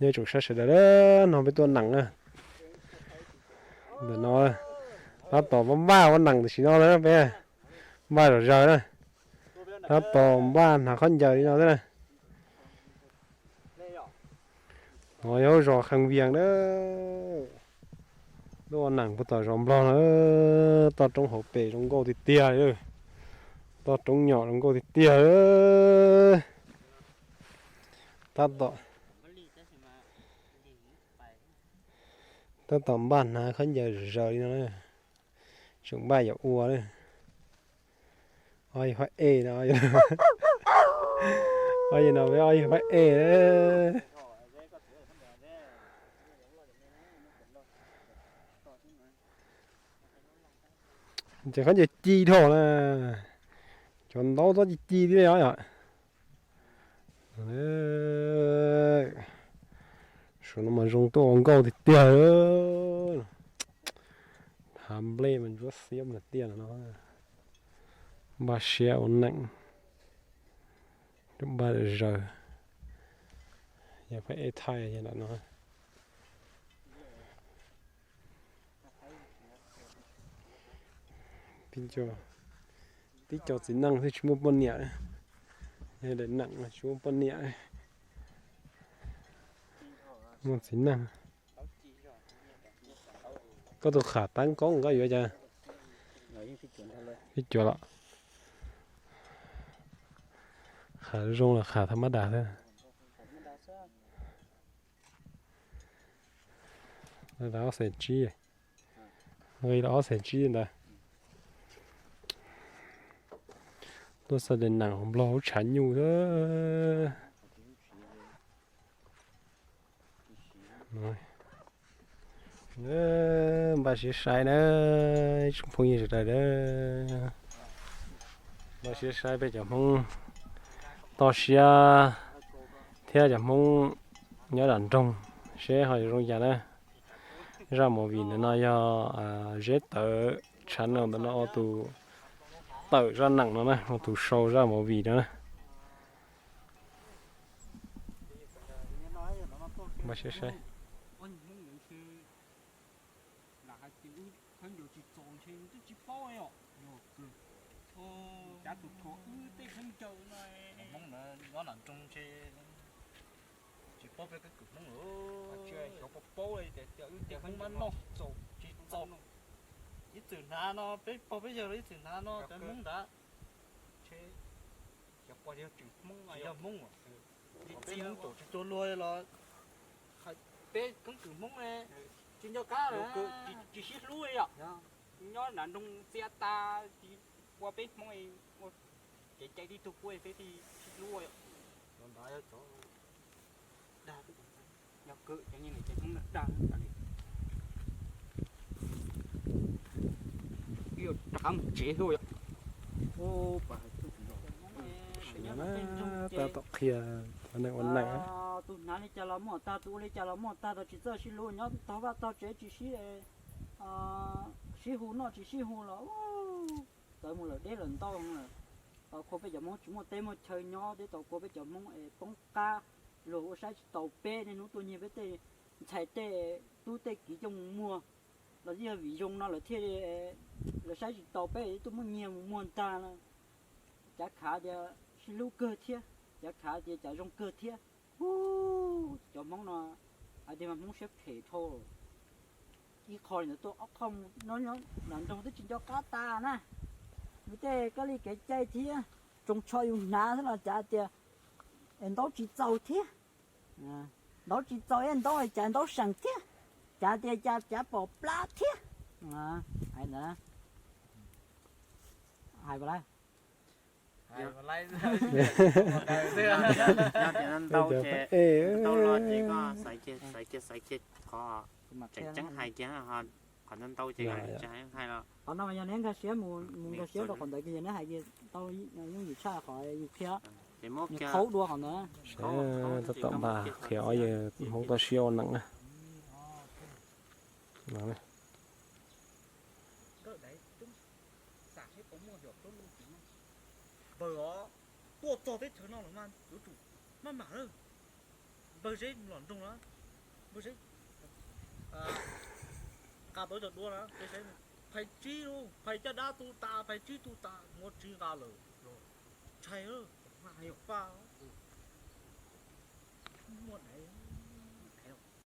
Nyob zoo sawv daws, no peb tuaj neem na. Ntawm no tab tom npaj ua neem tam sim no na peb. Npaj zom zaws na. Tab tom npaj hnav khaub ncaws li no xwb na. No yog zos Khees Vias na. Tuaj ua neem puag tom zos Nplog na. Toj roob hauv pes zoo nkauj tiag tiag li. Toj roob nyom zoo nkauj tiag tiag. Tab tom, tab tom npaj hnav khaub ncaws zom zaws li no na. Tseem npaj yuav ua na. Ob yawg Fab Ej no, ob yawg no peb ob yawg Fab Ej. Ces khaub ncaws ci dhau na, cov ntaub tob ci ci thiab yom. Saum no mas zoo tuaj ua nkauj tiag tiag. Hav nplej mas ntsuab xiab tiag no. Npaj siab ua neem, npaj zaws, yog Fab Ej thaij no. Tib co txiv neej thiaj tsis muaj poj niam, yog daim neem tsis muaj poj niam. Muaj txiv neej. Koj tus qham tab koob koj yuav cas? Pib cuav los? Qham zoo los qham tha mab das thiab? Ob xees tsib, nqi los ob xees tsib ntawd. Tuaj xa daim neem nplog lub tshav nyuj thiab. Npaj siab saib na, tsoom phooj ywg sawv daws. Npaj siab saib peb cov Hmoob toj siab thiab cov Hmoob nyob nram nroog seb ho yuav zoo cas na. Zaj movie ntawm no yog Zeb Tawv channel ntawm no ua tus tawm zaj neem no na, ua tus sau zaj movie no na. Npaj siab saib. Hmoob nyob nram nroog ntshe tsis paub peb keeb kwm Hmoob lawm. Xyov puas paub tias wb tej Hmoob mab noj tsis txaus. Ib txwm hnav no peb pog peb yawg los ib txwm hnav no cov Hmoob ntawd. Xyov puas yog tseem Hmoob, yog Hmoob, peb Hmoob thaum tsis tuag luag los peb keeb kwm Hmoob ne, tsis nco qab lawm, tsis sib hlub li yom. Nyob nram nroog txias tas, ua peb Hmoob ua kev cai tib tug puab peb thiaj sib hlub yom. Dag, yog kawg cov niag niam cov Hmoob dag. Ib rov qab mus tsev xwb yom. Tab tom qhia neeg ua neeg. Tus hnav li cas los muaj tag, tus ua li cas los muaj tag, tau tsis txawj sib hlub, nyob tog vaj tog tsev tsis sib, sib hu noj tsis sib hu los txawm mus lawm deb lawm ntau lawm. Tau qhua peb cov Hmoob tsis muaj teb muaj chaw nyob, twb tau qhua peb cov Hmoob es poob qab, luag ua saib tsis taus peb, niaj hnub tuaj nyiag peb tej ntxhais tej tub tej kiv coj mus muag. Los yog vim zoo no lawv thiaj, lawv saib tsis taus peb tuaj muab nyiag mus muag ntag no. Cav khav tias sib hlub kawg thiab, cav khav tias cas zoo kawg thiab. Hu, cov Hmoob no hais tias mas Hmoob siab phem dhau. Ib qho li ntawd tuaj ob qho mus no, nram nroog twb tsis nco qab tas na. Nws tej kab li kev cai thiab, tsoos tsho yus hnav xwb los cav tias ntaub tsis txaus thiab. Ntaub tsis txaus, ntaub cas ntaub seem thiab, cav tias cas cav pom plab thiab. Hais ntawd, hais pas lawm. Yog tias ntau ces, ntau los ces koj xaiv kiag, xaiv kiag, xaiv kiag qhov tseem ceeb hais kiag, qhov ntau ntau ces tseem hais los. Qhov no mas yog neb nkag siab mus, mus nkag siab rau qhov ntawd kiag, yog neb hais kiag tau yooj yim tshaj qhov yus qhia, nws qhaub dua qhov ntawd. Tab tom npaj qhia ob yawg Hmoob toj siab ua neeg na. Npawg os, tuaj txog teb chaws no lawm mas yuav tsum maj mam lawm. Npawg Zeb los nroog na, npawg Zeb nqa tau cov duab na, peb saib, phais tsib lub, phais caj dab tu tas, phais tsib tu tas, muab tsib nqa lawm. Ntshai, hais Faj, muaj daiv.